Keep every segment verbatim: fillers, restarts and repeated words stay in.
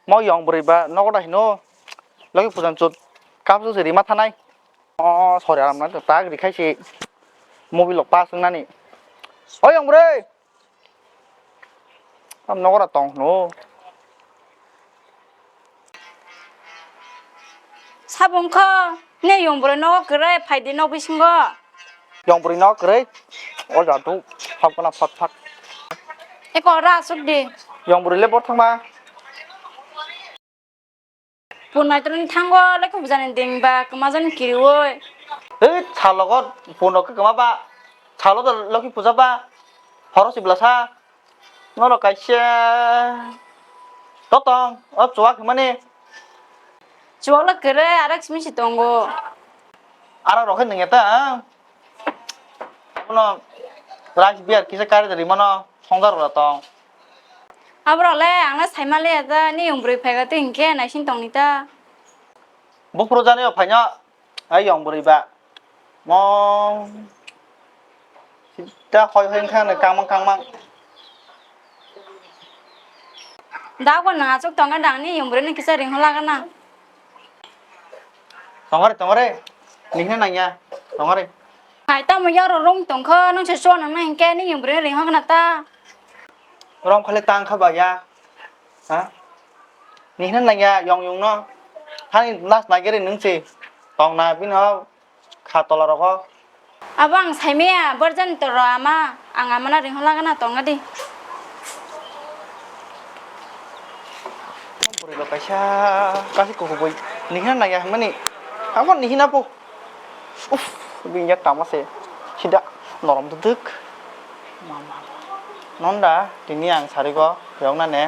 Mo yong bwrwi ba nogo da hino. Logi pujan chut kapsu se rima thanai. O sorry, aram na tak rikhai se mobile lok pass wngnani. O yong bwrwi. Tam nogo da tong hino. Sabung kho, ne yong bwrwi nogo kwrwi, phai di nok bisingo. Yong bwrwi nogo kwrwi, o jadu, phap kana phap phap. Eko ra asuk di. Yong bwrwi le bor thangma. Pun naitroni thango, lekha bujani ding ba, kwma jani kiriwi. Hei, salogo pun rok kwma ba, salo da lokhi puja ba, horo sibla sa. Norok kaisa totong, o chuwak hwnmani. Chuwak le kwrwi, arak simi si tongo. Arak rok khe nungya ta, ang. Abono rice beer kisa kari da rimano, songja rok da tong. Aborok le ang le saima le ya ta, ni yong bwrwi phai ga twi hinkhe naising tong ni ta. Buphuru jani o phaino, ai yong bwrwi ba. Mo sita hoi hoi wngkha no kangmang kangmang. Da bo nang achuk tonga dang ni yong bwrwi ni kisa ring hola gana. Tongare tongare. Nihna nangya. Tongare. Hai tamo yaro rom tongkho nung se suwa nang nang hinkhe ni yong bwrwi ni ring hola gana ta. Rom khale tang kha ba ya. Ha? Nihna nangya yong yong no. Hani last nagere nung se. Tong na bini ho kha tola rogo. Abo ang saimaya borjani toro ama, ang amana ring hola gana tong di. Bwrwi rok kaisa kasi kuhubui nihna nangya hwnmani. Abo nihna po. Uff, bini yak tama se. Sida norom duduk. Mama. Nonda, tini ang sarigo, yokna ne.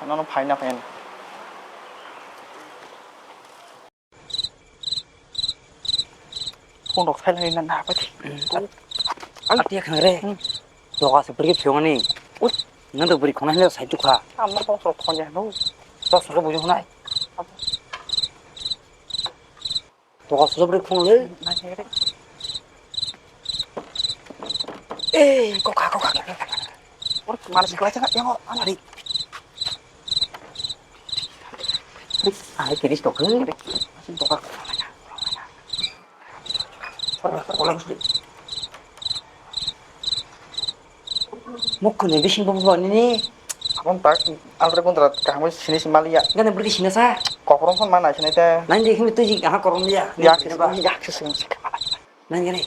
Nono phaina phaina. Phone rok sai lai na na pati. Atiya khang re. Doga se beri phiyo ni. Nang do beri khona hino sai tukha. Amma kong soro khonja no. Dos soro bujo nai. Toka suja beri phone le. Eh, kokha, kokha. Or mana sikla changa yang ani. Ari kiri stok. Asin toka. Mukuni bising bo bo nini. Abon tak alre kundra kaham sini si maliya. Gana beri sini sa. Kokorom phone mana sini te. Nang di himi tuji aha korom ya. Yak sini ba. Yak sini. Nang gani.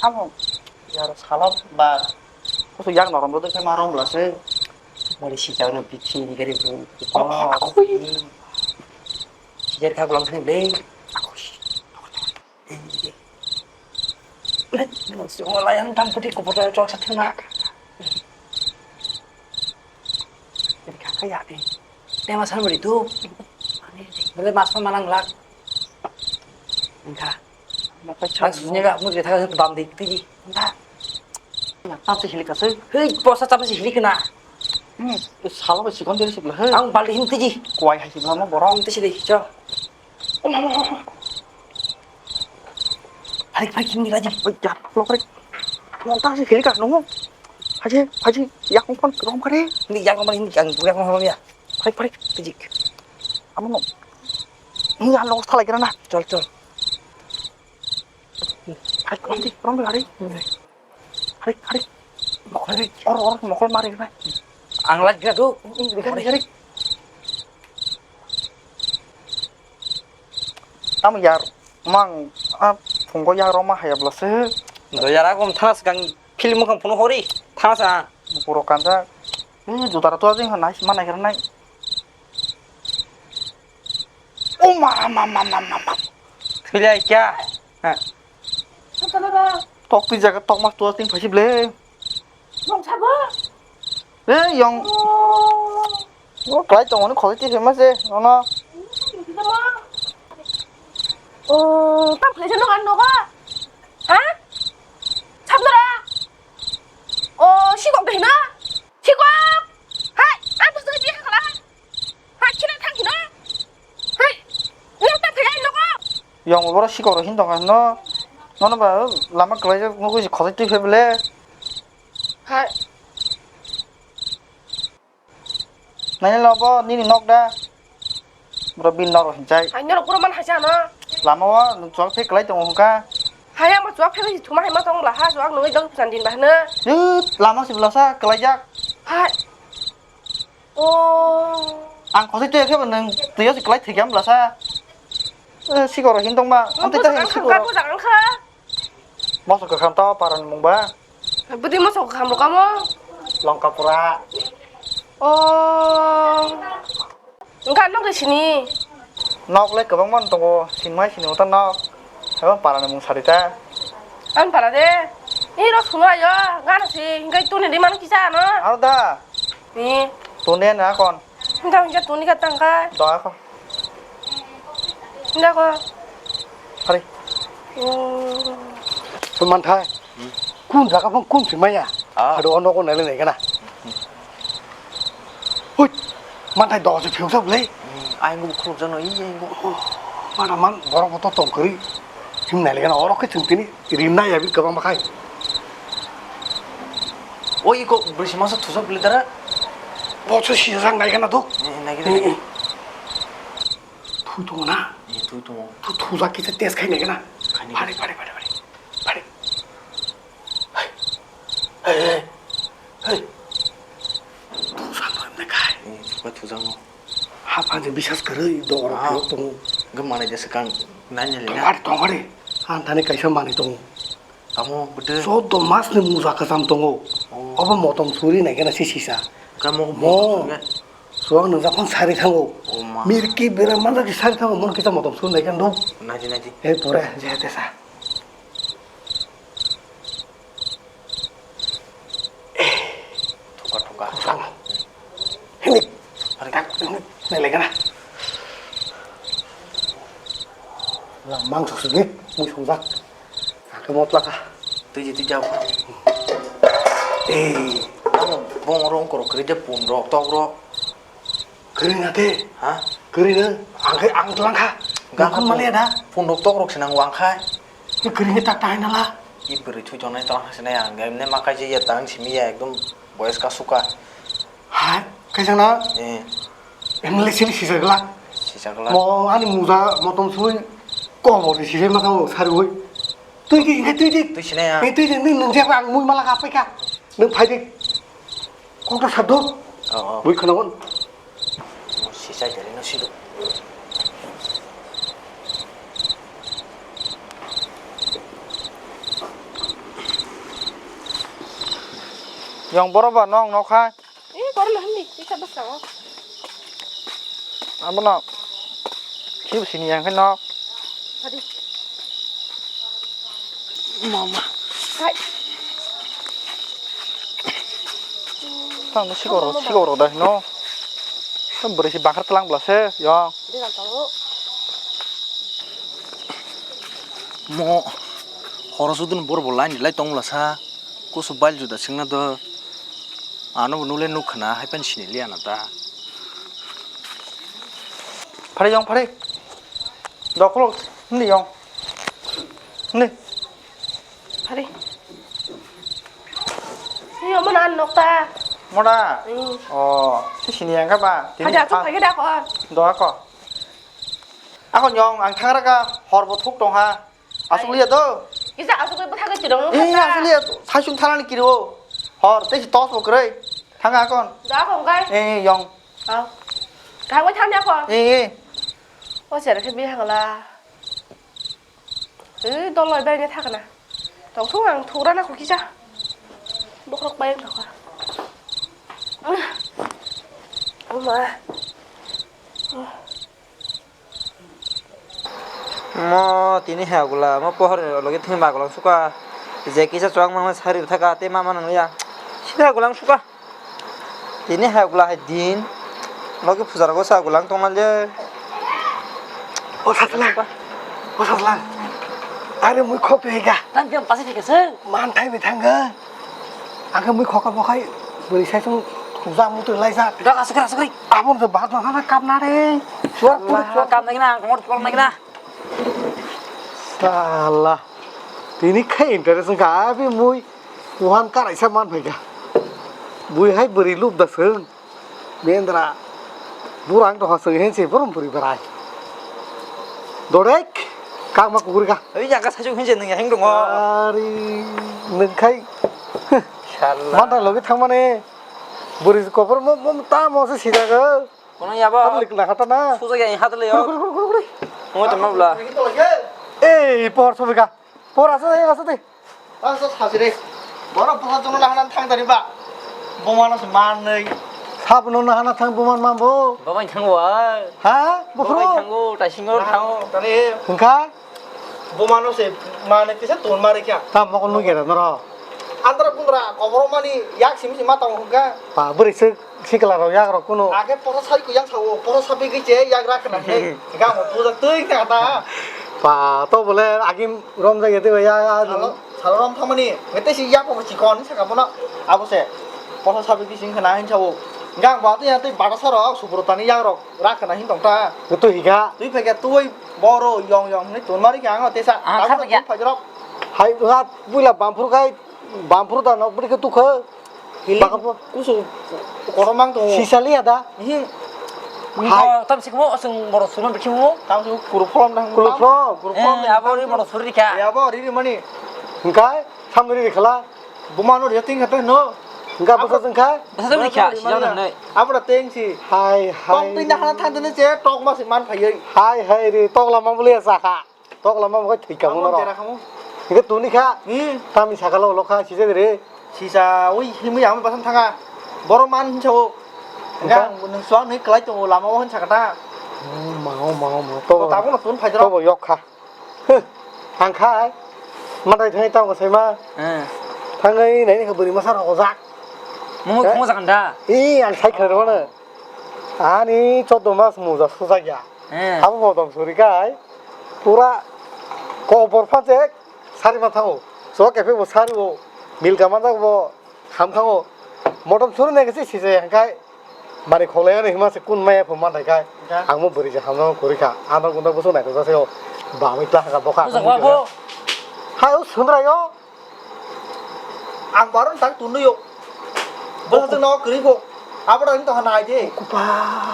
Amo yar salap ba. Kusu yak norom do te marom bla se. Mori si jagno bichi ni gari bu. Oh, akui. Sijar kha gulang sini ble. Akui. Wala yang tam putih kubuta chok sa thuna. Ini kaka ya ni. Tema san beri tu. Beri mas pun manang lak. Engka. Makai chok. Mas ni ga mujhe thaga bam di tiji. Engka. Tam se hilik ase. Hei, posa tam se hilik na. Hmm, salo ba sikon deri sibla he. Ang bal hin tiji. Kuai hai sibla mo borok. Tiji di, cho. Pharik, pharik, sini lagi. Oi, ya, lo pharik. Mo ta si khili ka, nungo. Haji, haji, yak mo pon rom kare. Ni yak mo ni yang, yak mo ya. Pharik, pharik, tijik. Amo no. Ni ya lo thalai kira na. Chol, chol. Pharik, rom di, rom di hari. Harik, harik. Mokol, harik. Or, or, mokol mari, bai. Ang lagi na tu. Harik, harik. Tamo yar, mang, ah, phungo yar roma haya bla se. Do yara gom thana skang film mokang phunu hori. Thana sa. Puro kanja. Ni juta ra tu ajing hana, mana kira nai. O ma, ma, ma. Thilai kya? Ha. Tok twi jaga tok mas tua ting phaisi ble. Bong sabo? Eh, yong. Oh. O klai tong ni kholi ti phema se, ono. Oh, tam khlai jano kan nogo. Ha? Sabdara. Oh, sikok dei na? Sikok. Hai, ang to sini biya khala. Hai, kina thang kina. Hai. Nang ta phai nogo. Yong boro sikoro hin tong no. Nono ba lama kwlaijak nugwi si khosai twi phai bele. Hai. Nai lo bo nini nok da. Bro bin nok hinchai. Hai norok pura man haisa no. Lama o nwng chuak phek kwlai tongo hwnka. Hai ang bo chuak phek thuma hai ma tong bla ha chuak nungwi dok phusan din ba hwno. Yut, lama si bwlasa kwlaijak. Hai. O. Ang khosoi twi khe bo nwng twi o si kwlai thwikya bwlasa. Eh, sikoro hin tongma. Ang twi ta hin sikoro. Bujak ang kha. Moso kwkham tamo parani mung ba? Bwdwi moso kwkham bo kamo? Longkapura. O. Wngkha nok de sini? Nok le kwbangma tongo, sinmai sini uta nok. Abo parani mung sari ta. Ang para de. Ni rok sunu ayo, gana si, hingkai tuni di mano kisa ano. Aro da. Ni. Tuni na kon. Hingka hingka tuni ka tangka. Do ako. Hingka ko. Hari. Oh. Manthai. Hmm. Kun jaga pang kun si maya. Ah. Ado ono ko nele nai kana. Hui. Manthai do se phiu sa bole. Hmm. Ai ngu khuluk jano i ai ngu. Mana man borok boto tong kari. Him nai le kana oro ke ching tini. Rimna ya bi kwbang bakhai. O iko bwrwi se masa thujak bwle dara. Bo se sijak nai gana do. Eh, nai gana. Eh, eh. Thui tongo na? Eh, thui tongo. Thu thujak kisa test khai nai gana. Khai nai. Phari, phari, phari, phari. Phari. Hey, hey, hey. Hey. Thujak no emne khai. Eh, thujak, thujak no. Haphan je bisas kwrwi dogor phiyok tongo. Hwnkhe manwi jesa kang nanya lina. Tongari, tongari. Ang thani kaisa manwi tongo. Tamo bwtwi. Choudo mas ni muja kwcham tongo. Oh. Obo motom suri nai gana se sisa. Kamo mo. Suang nung japan sari thango. Oh ma. Mirki bera manjak sari thango mon kita motom suri nai gana do. Naji naji. Eh pore je te sa. Thuka thuka. Thuka. Hini. Hari tak hini. Nai lagi na. Lamang sosok ni, mui songjak. Aku mau telaka. Tuji tuji aku. Eh, kamu bong rong koro kerja pun rok tok rok. Kering ate? Hah? Kering eh? Angke ang telang kha. Gak aku malah ada. Pun rok tok rok senang wang khai. Kering tak tahan lah. Iberi cucona telang senai ang. Gak ini makai je ya tang simi ya ekdom boys ka suka. Hai, kaisa na? Eh. Emle sini sisa gela. Sisa gela. Mo ani muja motom sui. Kobo ni sisa ma kamo sari oi. Tui di, tui di. Tui sinai ya. Eh, tui di, ni nung siapa ang mui malah kapai ka. Nung phai di. Kok ta sadu. Oh, oh. Bui khana gon. Sisa jari no sidu. Yang boro ba nong nokha. Eh, korma hamni, kisa bwskango. Abono khibo sini yang khe nok. Adi. Mama. Hai. Tamo sikoro, sikoro da hino. Tam bwrwi si bakhar tlang bla se, yang. Di lang tamo. Mo horo sudun bor bo line lai tong bla sa. Kusu bail juda singna do. Ano bo nule nuk khna hai pen sini liya na ta. Phari yong phari. Dokolok ni yong. Ni. Phari. Ni omo na nok ta. Mora. Hmm. Oh, si sini yang ka ba? Tini. Ada tu phagi dak on. Do ako. Ako yong ang thangra ka hor bo thuk tong ha. Asuk liya do. Kisa asuk liya bwthagwi tirong. Eh, asuk liya. Saisung thalani kiri o. Hor, tei si tos bo kwrwi. Thanga kon. Da ko kai. Eh, yong. Au. Thangwi thangya ko. Eh, eh. O sera khe bi hangla. Eh, doloi bai ne thakna. Tong thung ang thura na ko kisa. Bokrok bai ang thakha. O ma. Mo tini hai gula mo pohor ni logi thwngwi magulang suka je kisa chuak mangma sari thaka tei mama nang ya sida gulang suka tini hai gula hai din logi puja rogo sa gulang tongna le. O satlang, o satlang, are mui khok tu hega. Tam piam pasi theke se. Man thai bi thanga. Ang khe mui khokha bo khai bwrwi sai chwng thujak mutwi laijak. Dok asukri asukri. Abo no bak no hana kap na re. Suar puri suar. Kap nai na, komor pol nai na. Sala. Tini khai interest wngkha abi mui. Kuhan karai sa man phaikha. Bui hai bwrwi lup da swng. Bendra. Burang to hasung hensi borom buri berai. Dorek, kak ma kukur ka. Oi, yang ka sajuk hinje nung yang dong. Ari, nung kai. Shala. Manta logi thang mane. Buri kopor mo, mo, ta mo se sida ga. Kono ya ba? Public na hata na. Suja ya hata le yo. Kuri, kuri, kuri, kuri, kuri. Mo to no bla. Ei, por sobi ka. Por asa de, asa de. Asa sasi de. Boro busa jono na hana thang dari ba. Boma no se man nei. Sab no na hana thang boma man bo. Boma thang wa. Ha? Bukro. Boma thang go, ta singo thang go. Tani. Hingka? Boma no se man nei tisa ton mari kya. Ta mo ko nu gera no ro. Andra gundra koboro mani yak simi sima tang hingka. Pa buri se. Sikla rok yak rok kuno. Age poro sai ku yang sao, poro sapi ke che yak rak na ne. Ga mo puja tui ka ta. Pa to bole agim rom jai te ya ya. Salo, salo rom thamani. Ngete si yak ko chikon saka bono. Abo se. Poro sapi ke sing khana hin sao. Ga ba te ya te bata saro subrotani yak rok rak na hin tong ta. Kutu higa. Tui phege tui boro yong yong ni tun mari ka ang te sa. Ah, kha ya. Phai rok. Hai ha buila bampur kai bampur da no buri ke tu kha. Hili. Baka po. Kusu kotor mang tongo. Sisa liya da. Hi. Hai. Tam sikmo asung borok suma bikimo. Tam sikmo kuru pholom dang. Kuru pholom. Kuru pholom. Eh, abo ri borok suri kha. Ya abo ri ri mani. Hingkai samri ri khala. Buma no ri ting kha no. Hingka basa jeng kha. Basa jeng kha, sisa jeng nai. Abra teng si. Hai hai. Tong twi na hana thang tene che tok ma si man phai. Hai hai ri tok lama buli sa kha. Tok lama bo thwi kamo noro. Dera kamo. Hingke tuni kha. Hmm. Tami sakalo lo kha sijak re. Sisa ui himui amo basan thanga. Boro man hinsa o. Hingka? Hingka nung suang ni kelai tongo lama o hinsa kata. Hmm, mao mao mao. To tabo no tun phai jero. To bo yok kha. Huh. Ang khai. Madai thai tamo sai ma. Hmm. Thangai nai ni kha buri masa rok ojak. Mo khmo jagan da. I ang sai kha ro na. Ani choddo mas muja sujakya. He. Abo bodom suri kai. Pura kobor phanchek sari ma thango. So kefe bo sari bo milka manjak bo ham thango. Motom suri nai kesi sise hangkai. Mani kholai ani hima se kun maya pho man thai kai. Ang mo bwrwi je hamno kuri kha. Ano gunda busu nai to se o. Ba mi ta ga bokha. Hai o sundra yo. Ang baron tak tundui yo. Bwsajwk no kwrwi kho. Abo rok wng tongkha nai de. Kupa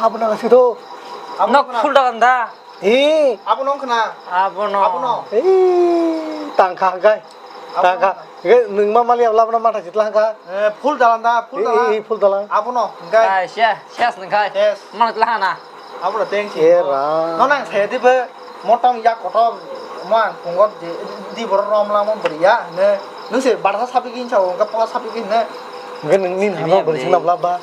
abo no sito. Nok phul dagan da. Ee. Abo no wngkha na. Abo no. Abo no. Ee, tangkha hwnkhe. Tangkha. Hwnkhe nwng ma mali abo labana matha chitla hwnkha. Phul dalan da, phul dalan. Ee, phul dalan. Abo no hwnkhe. Ses nang khai. Mana tla hana. Abo no teng si. Era. No nang saya dibe. Motong yak kotor mo ang pungo di borok rom lamo bwrwi ya hwnwi nwng se barsa sapi gini sao hwnkhe pola sapi gini hwnwi. Hwnkhe nwng nini hamjak bwrwi swnam lab ba?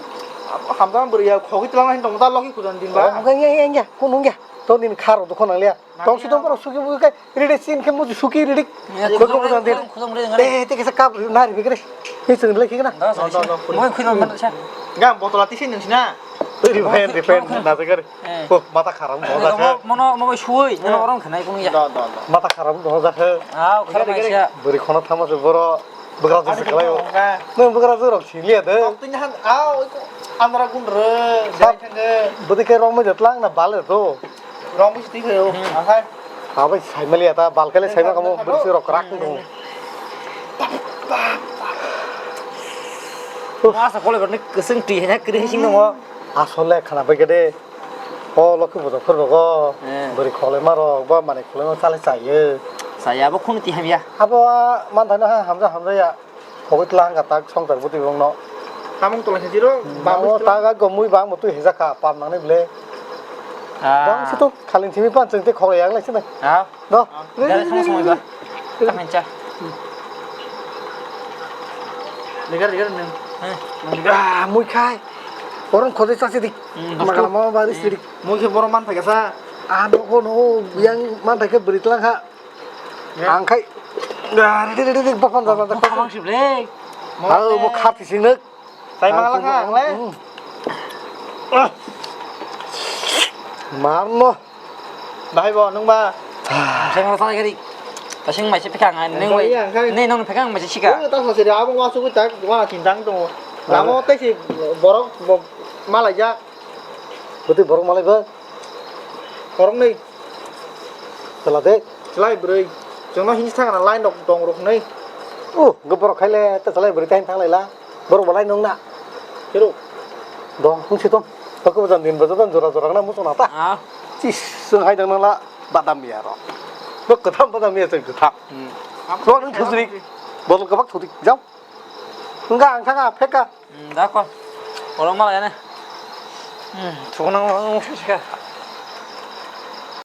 Hamjak bwrwi ya khogwi twlang hin tongda logi kudan din ba. Hwnkhe ya ya ya kun hwnkhe to nini kharo dukho nang liya. Tong si tong borok suki buki kai rede sin khe muji suki rede. Khogwi kudan din. Te te kisa kap nari bigre. Ni sing le khigna. Mo khwino man sa. Ga botola tisi nwng sina. Rewind rewind na te gari. Eh. Oh, mata kharap wngkha. Mono, mono suwi, mono orang khenai kunu ya. Mata kharap wngkha. Ah, kharap naisa. Bwrwi khona thama se boro bwkrajwk se khlaio. Nwng bwkrajwk rok siliya de. Tini han, ah, andra gunre, jai thangge. Bwdike rok mai jatlang na bale to. Rong bisi twi khayo, akhai. Abai saimaliya ta, balkale saima kamo bwrwi rok kwrak wngkha. Masa kole berni keseng twi hanya kiri sing nongo. Asole khana bai gede. O lokhi bojo phurbogo. Eh. Bwrwi kholaima rok ba manwi kholaima chale chaiyo. Chaya abo khunu ti hamya. Abo manthano ha hamja hamjaya. Khogwi tla hangka tak songchar bwtwi bongno. Tamung tla khe jiro. Babo tak a gomwi bang bwtwi hejak kha pam nangnai ble. Ah. Bang situ khalin simi pan chwng te khogwi yang lai sini. Ah. No. Dare sama sama ba. Tahan cha. Legar legar nang. Ah, mui khai. Orang khode chasi dik. Makala mama bari sidik. Mui khe borok man thakasa. Ah, no ko no yang man thakhe bwrwi tlang kha. Ang khai. Ready ready ready bokon da da. Bokon sib le. Hau mo khat sing nak. Sai mangala kha ang le. Marno. Bahai bo nung ba. Saya ngerasa lagi. Tasing mai sih pegang, neng wai. Neng nong pegang mai sih sika. Oi, tas masih ada apa masuk kita, gua cintang tuh. Lama teh si borok malai ja. Betul borok malai ba. Borok nih. Salah deh. Selai beri. Cuma hini sang na lain dok dong rok nih. Uh, gue borok khai le, te selai beri tain thang lai la. Borok balai nung na. Kiro. Dong, nung si tong. Toko bwsam din bwsam jora jora na muchung na ta. Ah. Chis, sung hai dang nala badam ya ro. Bo kwtham badam ya chai kwtham. Hmm. Bo nung thujri. Botol kwbak thudi. Jao. Wngkha ang thanga pheka. Hmm, da ko. Oro mala ya ne. Hmm, thukna ang sika.